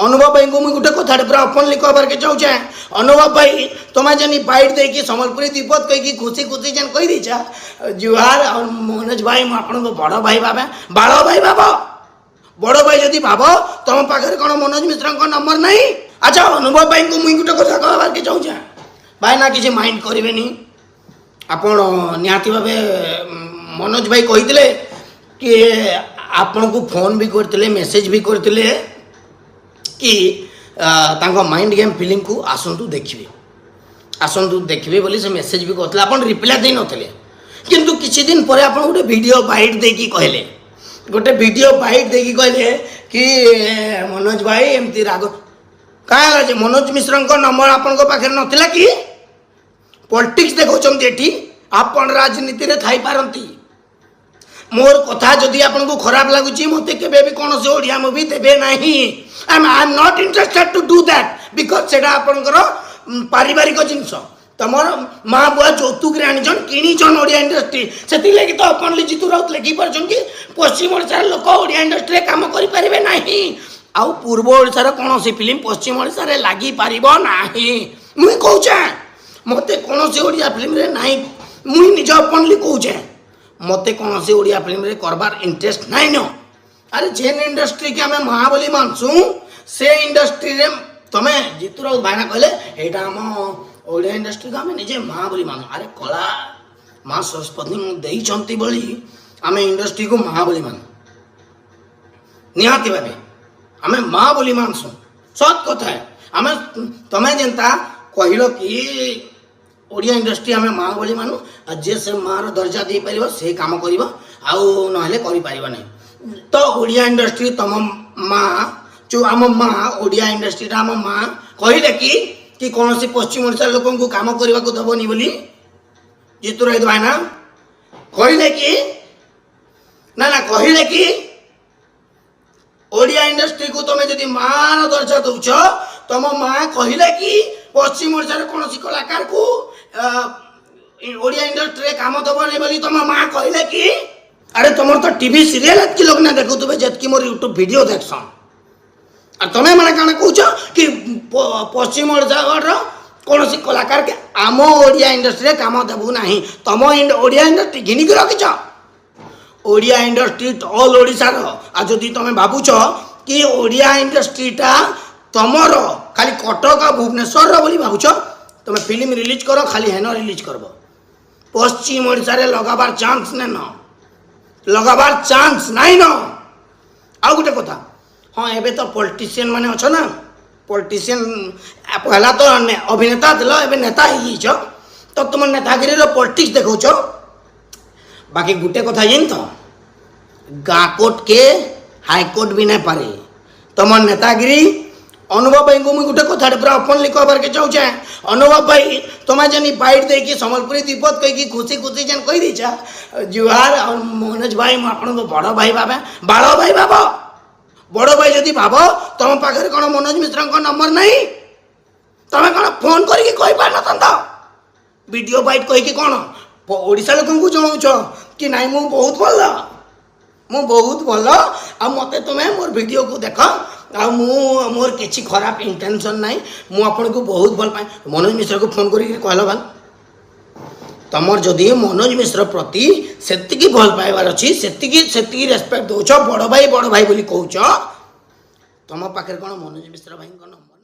ଅନୁଭବ ଭାଇଙ୍କୁ ମୁଇଁ ଗୋଟେ କଥାଟେ ପୁରା ଓପନଲି କହିବାରକେ ଚାହୁଁଛେ। ଅନୁଭବ ଭାଇ, ତମେ ଯେନ୍ ବାଇଟ୍ ଦେଇକି ସମ୍ବଲପୁରୀ ବିପଦ କହିକି ଖୁସି ଖୁସି ଯେନ୍ କହିଦେଇଛ, ଜୁହାର ଆଉ ମନୋଜ ଭାଇ, ମୁଁ ଆପଣଙ୍କ ବଡ଼ ଭାଇ ଭାବେ। ବାଳ ଭାଇ ଭାବ। ବଡ଼ ଭାଇ ଯଦି ଭାବ, ତମ ପାଖରେ କ'ଣ ମନୋଜ ମିଶ୍ରଙ୍କ ନମ୍ବର ନାହିଁ? ଆଚ୍ଛା, ଅନୁଭବ ଭାଇଙ୍କୁ ମୁଇଁ ଗୋଟେ କଥା କହିବାରକେ ଚାହୁଁଛେ। ଭାଇ ନା, କିଛି ମାଇଣ୍ଡ କରିବେନି ଆପଣ। ନିହାତି ଭାବେ ମନୋଜ ଭାଇ କହିଥିଲେ କି ଆପଣଙ୍କୁ ଫୋନ୍ ବି କରିଥିଲେ, ମେସେଜ ବି କରିଥିଲେ କି ତାଙ୍କ ମାଇଣ୍ଡ ଗେମ୍ ଫିଲ୍ମକୁ ଆସନ୍ତୁ ଦେଖିବେ, ଆସନ୍ତୁ ଦେଖିବେ ବୋଲି ସେ ମେସେଜ ବି କରିଥିଲେ। ଆପଣ ରିପ୍ଲାଏ ଦେଇନଥିଲେ। କିନ୍ତୁ କିଛି ଦିନ ପରେ ଆପଣ ଗୋଟେ ଭିଡ଼ିଓ ବାଇଟ୍ ଦେଇକି କହିଲେ, ଗୋଟେ ଭିଡ଼ିଓ ବାଇଟ୍ ଦେଇକି କହିଲେ କି ମନୋଜ ଭାଇ ଏମିତି ରାଗ କାଁ ହେଲା ଯେ ମନୋଜ ମିଶ୍ରଙ୍କ ନମ୍ବର ଆପଣଙ୍କ ପାଖରେ ନଥିଲା କି? ପଲିଟିକ୍ସ ଦେଖାଉଛନ୍ତି ଏଠି। ଆପଣ ରାଜନୀତିରେ ଥାଇପାରନ୍ତି। ମୋର କଥା ଯଦି ଆପଣଙ୍କୁ ଖରାପ ଲାଗୁଛି, ମୋତେ କେବେ ବି କୌଣସି ଓଡ଼ିଆ ମୁଭି ଦେବେ ନାହିଁ। I am not interested to do that because ସେଇଟା ଆପଣଙ୍କର ପାରିବାରିକ ଜିନିଷ। ତମର ମା ବୁଆ ଯୌତୁକରେ ଆଣିଛନ୍, କିଣିଛନ୍ ଓଡ଼ିଆ ଇଣ୍ଡଷ୍ଟ୍ରି। ସେଥିଲାଗି ତ ଓପନଲି ଜିତୁ ରାଉତ ଲେଖି ପାରୁଛନ୍ କି ପଶ୍ଚିମ ଓଡ଼ିଶାର ଲୋକ ଓଡ଼ିଆ ଇଣ୍ଡଷ୍ଟ୍ରିରେ କାମ କରିପାରିବେ ନାହିଁ ଆଉ ପୂର୍ବ ଓଡ଼ିଶାର କୌଣସି ଫିଲ୍ମ ପଶ୍ଚିମ ଓଡ଼ିଶାରେ ଲାଗିପାରିବ ନାହିଁ। ମୁଇଁ କହୁଛେ, ମୋତେ କୌଣସି ଓଡ଼ିଆ ଫିଲ୍ମରେ ନାହିଁ। ମୁଇଁ ନିଜ ଓପନଲି କହୁଛେ, ମୋତେ କୌଣସି ଓଡ଼ିଆ ଫିଲ୍ମରେ କରବାର ଇଣ୍ଟରେଷ୍ଟ ନାଇଁ ନ। ଆରେ, ଯେନ୍ ଇଣ୍ଡଷ୍ଟ୍ରିକି ଆମେ ମା ବୋଲି ମାନସୁଁ, ସେ ଇଣ୍ଡଷ୍ଟ୍ରିରେ ତମେ ଜିତୁ ରାଉତ ଭାଇନା କହିଲେ, ଏଇଟା ଆମ ଓଡ଼ିଆ ଇଣ୍ଡଷ୍ଟ୍ରିକୁ ଆମେ ନିଜେ ମା ବୋଲି ମାନୁ। ଆରେ, କଳା ମା ସରସ୍ୱତୀ ଦେଇଛନ୍ତି ବୋଲି ଆମେ ଇଣ୍ଡଷ୍ଟ୍ରିକୁ ମା ବୋଲି ମାନୁ। ନିହାତି ଭାବେ ଆମେ ମା ବୋଲି ମାନସୁଁ। ସତ କଥା। ଆମେ ତମେ ଯେନ୍ତା କହିଲ କି ଓଡ଼ିଆ ଇଣ୍ଡଷ୍ଟ୍ରି ଆମେ ମା ବୋଲି ମାନୁ ଆଉ ଯିଏ ସେ ମାର ଦର୍ଜା ଦେଇପାରିବ, ସେ କାମ କରିବ ଆଉ ନହେଲେ କରିପାରିବ ନାହିଁ। ତ ଓଡ଼ିଆ ଇଣ୍ଡଷ୍ଟ୍ରି ତମ ମା, ଯେଉଁ ଆମ ମା ଓଡ଼ିଆ ଇଣ୍ଡଷ୍ଟ୍ରିଟା ଆମ ମା କହିଲେ କି କୌଣସି ପଶ୍ଚିମ ଓଡ଼ିଶାର ଲୋକଙ୍କୁ କାମ କରିବାକୁ ଦେବନି ବୋଲି ଜିତୁ ରାଉତ ଭାଇନା କହିଲେ କି? ନା ନା, କହିଲେ କି? ଓଡ଼ିଆ ଇଣ୍ଡଷ୍ଟ୍ରିକୁ ତମେ ଯଦି ମାର ଦର୍ଜା ଦଉଛ, ତମ ମା କହିଲେ କି ପଶ୍ଚିମ ଓଡ଼ିଶାର କୌଣସି କଳାକାରକୁ ଓଡ଼ିଆ ଇଣ୍ଡଷ୍ଟ୍ରିରେ କାମ ଦବନି ବୋଲି ତମ ମା କହିଲେ କି? ଆରେ, ତମର ତ ଟିଭି ସିରିଏଲ ଏତ୍କି ଲୋକ ନା ଦେଖୁଥିବେ, ଯେତ୍କି ମୋର ୟୁଟ୍ୟୁବ ଭିଡ଼ିଓ ଦେଖସନ୍। ଆଉ ତମେ ମାନେ କାଣା କହୁଛ କି ପଶ୍ଚିମ ଓଡ଼ିଶାର କୌଣସି କଳାକାର ଆମ ଓଡ଼ିଆ ଇଣ୍ଡଷ୍ଟ୍ରିରେ କାମ ଦେବୁ ନାହିଁ? ତମ ଓଡ଼ିଆ ଇଣ୍ଡଷ୍ଟ୍ରି ଘିନିକି ରଖିଛ। ଓଡ଼ିଆ ଇଣ୍ଡଷ୍ଟ୍ରି ଅଲ୍ ଓଡ଼ିଶାର। ଆଉ ଯଦି ତମେ ଭାବୁଛ କି ଓଡ଼ିଆ ଇଣ୍ଡଷ୍ଟ୍ରିଟା ତମର ଖାଲି କଟକ ଆଉ ଭୁବନେଶ୍ୱରର ବୋଲି ଭାବୁଛ, ତମେ ଫିଲ୍ମ ରିଲିଜ୍ କର, ଖାଲି ହେନ ରିଲିଜ୍ କରବ। ପଶ୍ଚିମ ଓଡ଼ିଶାରେ ଲଗାବାର ଚାନ୍ସ ନେନ, ଲଗାବାର ଚାନ୍ସ ନାଇଁ ନ। ଆଉ ଗୋଟେ କଥା, ହଁ, ଏବେ ତ ପଲିଟିସିଆନ୍ ମାନେ ଅଛ ନା, ପଲିଟିସିଆନ୍ ପହଲା ତ ଅଭିନେତା ଥିଲ, ଏବେ ନେତା ହେଇଯାଇଛ। ତ ତୁମ ନେତାଗିରିର ପଲିଟିକ୍ସ ଦେଖାଉଛ। ବାକି ଗୋଟେ କଥା ଜାଣି ତ, ଗାଁ କୋର୍ଟକେ ହାଇକୋର୍ଟ ବି ନାଇଁ ପାରେ ତମର ନେତାଗିରି। ଅନୁଭବ ଭାଇଙ୍କୁ ମୁଇଁ ଗୋଟେ କଥାଟେ ପୁରା ଓପନଲି କହିବାରକେ ଚାହୁଁଛେ। ଅନୁଭବ ଭାଇ, ତମେ ଯେନ୍ ବାଇଟ୍ ଦେଇକି ସମ୍ବଲପୁରୀ ବିପଦ କହିକି ଖୁସି ଖୁସି ଯେନ୍ କହିଦେଇଛ, ଜୁହାର ଆଉ ମନୋଜ ଭାଇ, ମୁଁ ଆପଣଙ୍କ ବଡ଼ ଭାଇ ଭାବେ। ବାଳ ଭାଇ ଭାବ। ବଡ଼ ଭାଇ ଯଦି ଭାବ, ତମ ପାଖରେ କ'ଣ ମନୋଜ ମିଶ୍ରଙ୍କ ନମ୍ବର ନାହିଁ? ତମେ କ'ଣ ଫୋନ୍ କରିକି କହିପାରିନଥାନ୍ତ? ଭିଡ଼ିଓ ବାଇଟ୍ କହିକି କ'ଣ ଓଡ଼ିଶା ଲୋକଙ୍କୁ ଜଣାଉଛ କି ନାଇଁ, ମୁଁ ବହୁତ ଭଲ, ମୁଁ ବହୁତ ଭଲ ଆଉ ମୋତେ ତୁମେ ମୋର ଭିଡ଼ିଓକୁ ଦେଖ ଆଉ ମୁଁ ମୋର କିଛି ଖରାପ ଇଣ୍ଟେନସନ୍ ନାହିଁ, ମୁଁ ଆପଣଙ୍କୁ ବହୁତ ଭଲ ପାଏ। ମନୋଜ ମିଶ୍ରକୁ ଫୋନ୍ କରିକି କହିଲ ଭାଲ। ତମର ଯଦି ମନୋଜ ମିଶ୍ର ପ୍ରତି ସେତିକି ଭଲ ପାଇବାର ଅଛି, ସେତିକି ସେତିକି ରେସପେକ୍ଟ ଦେଉଛ, ବଡ଼ ଭାଇ ବଡ଼ ଭାଇ ବୋଲି କହୁଛ, ତମ ପାଖରେ କ'ଣ ମନୋଜ ମିଶ୍ର ଭାଇଙ୍କ ନମ୍ବର